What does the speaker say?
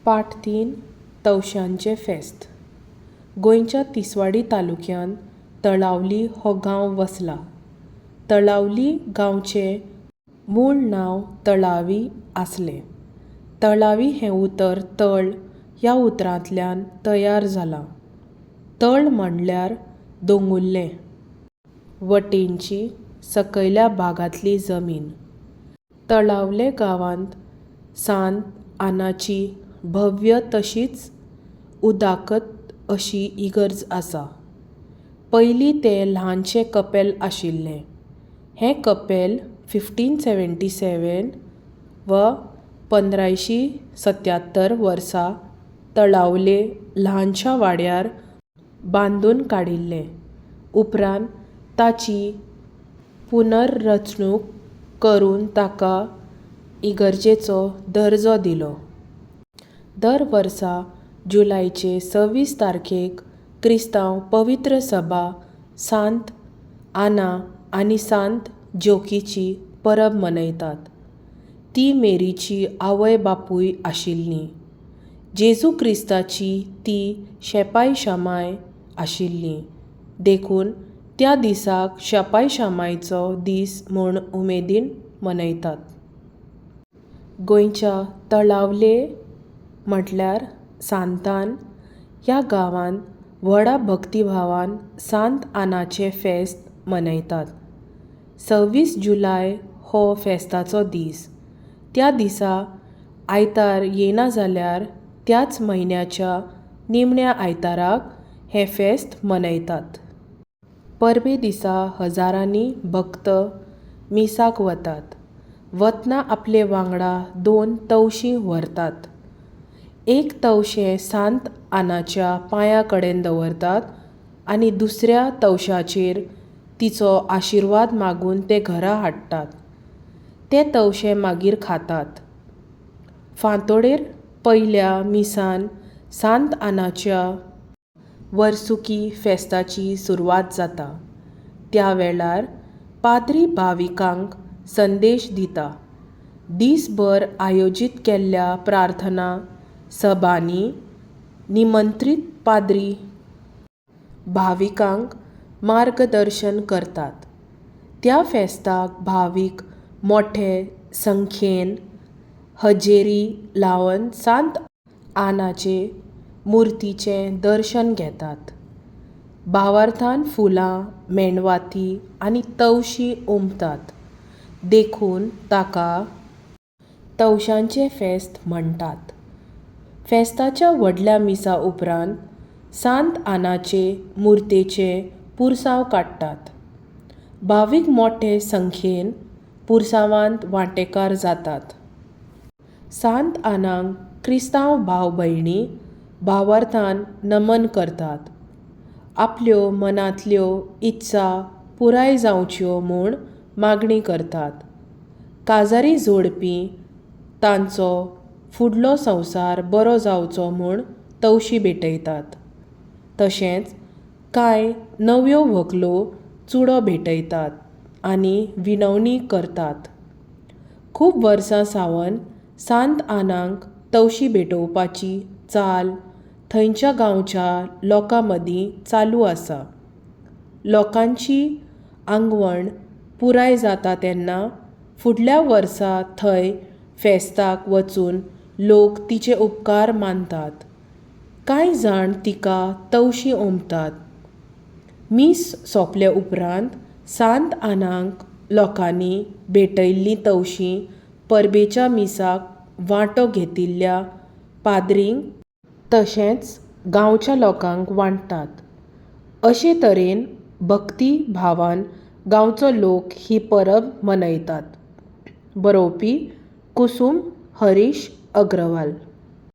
पाठ तीन, तवश्यांचें फेस्त. गोंयच्या तिसवाडी तालुक्यांत तळावली हो गांव वसला. तळावली गांवचें मूळ नांव तळावी आसलें. तळावी हें उतर तळ ह्या उतरांतल्यान तयार जालां. तळ म्हणल्यार दोंगुल्ले वटेनची सकयल्या भागांतली जमीन. तळावले गांवांत सांत आनाची भव्य तशीच उदात्त अशी इगर्ज आसा. पयलीं तें ल्हानशें कपेल आशिल्लें. हें कपेल 1577 वा 1577 वर्सा तळावले ल्हानशा वाड्यार बांदून काडिल्लें. उपरांत ताची पुनर्रचणूक करून ताका इगर्जेचो दर्जो दिलो. दर वर्सा जुलयाचे 26 तारखेक क्रिस्तांव पवित्र सभा सांत आना आनी सांत ज्योकींची परब मनयतात. तीं मेरीचीं आवय बापूय आशिल्लीं. जेजू क्रिस्ताचीं तीं शेपाय शामांय आशिल्लीं. देखून त्या दिसाक शेपाय शामांयचो दीस म्हूण उमेदीन मनयतात. गोंयच्या तळावले म्हटल्यार सांतान ह्या गांवांत व्हडा भक्तीभावान सांत आनाचें फेस्त मनयतात. 26 जुलय हो फेस्ताचो दीस. त्या दिसा आयतार येना जाल्यार त्याच म्हयन्याच्या निमण्या आयताराक हें फेस्त मनयतात. परबे दिसा हजारांनी भक्त मिसाक वतात. वतना आपले वांगडा दोन तवशीं व्हरतात. एक तवशें सांत आनाच्या पांयां कडेन दवरतात आनी दुसऱ्या तवशाचेर तिचो आशिर्वाद मागून तें घरा हाडटात. तें तवशें मागीर खातात. फांतोडेर पयल्या मिसान सांत आनाच्या वर्सुकी फेस्ताची सुरवात जाता. त्या वेळार पाद्री भाविकांक संदेश दिता. दीसभर आयोजीत केल्ल्या प्रार्थना सभांनी निमंत्रीत पाद्री भाविकांक मार्गदर्शन करतात. त्या फेस्ताक भावीक मोठे संख्येन हजेरी लावन सांत आनाचे मुर्तीचें दर्शन घेतात. भावार्थान फुलां, मेणवाती आनी तवशीं ओंपतात. देखून ताका तवशांचें फेस्त म्हणटात. फेस्ताच्या व्हडल्या मिसा उपरांत सांत आनाचे मुर्तेचें पुरसांव काडटात. भावीक मोठे संख्येन पुरसांवांत वांटेकार जातात. सांत आनाक क्रिस्तांव भाव भयणी भावार्थान नमन करतात. आपल्यो मनांतल्यो इत्सा पुराय जावच्यो म्हूण मागणी करतात. काजारी जोडपीं तांचो फुडलो संवसार बरो जावचो म्हूण तवशीं भेटयतात. तशेंच कांय नव्यो व्हंकलो चुडो भेटयतात आनी विनवणी करतात. खूब वर्सां सावन सांत आनाक तवशीं भेटोवपाची चाल थंयच्या गांवच्या लोकां मदीं चालू आसा. लोकांची आंगवण पुराय जाता तेन्ना फुडल्या वर्सा थंय फेस्ताक वचून लोक तिचे उपकार मानतात. कांय जाण तिका तवशीं ओंपतात. मीस सोंपले उपरांत सांत आनाक लोकांनी भेटयल्लीं तवशीं परबेच्या मिसाक वांटो घेतिल्ल्या पाद्रींक तशेंच गांवच्या लोकांक वांट्टात. अशे तरेन भक्ती भावान गांवचो लोक ही परब मनयतात. बरोवपी कुसूम हरीश अग्रवाल.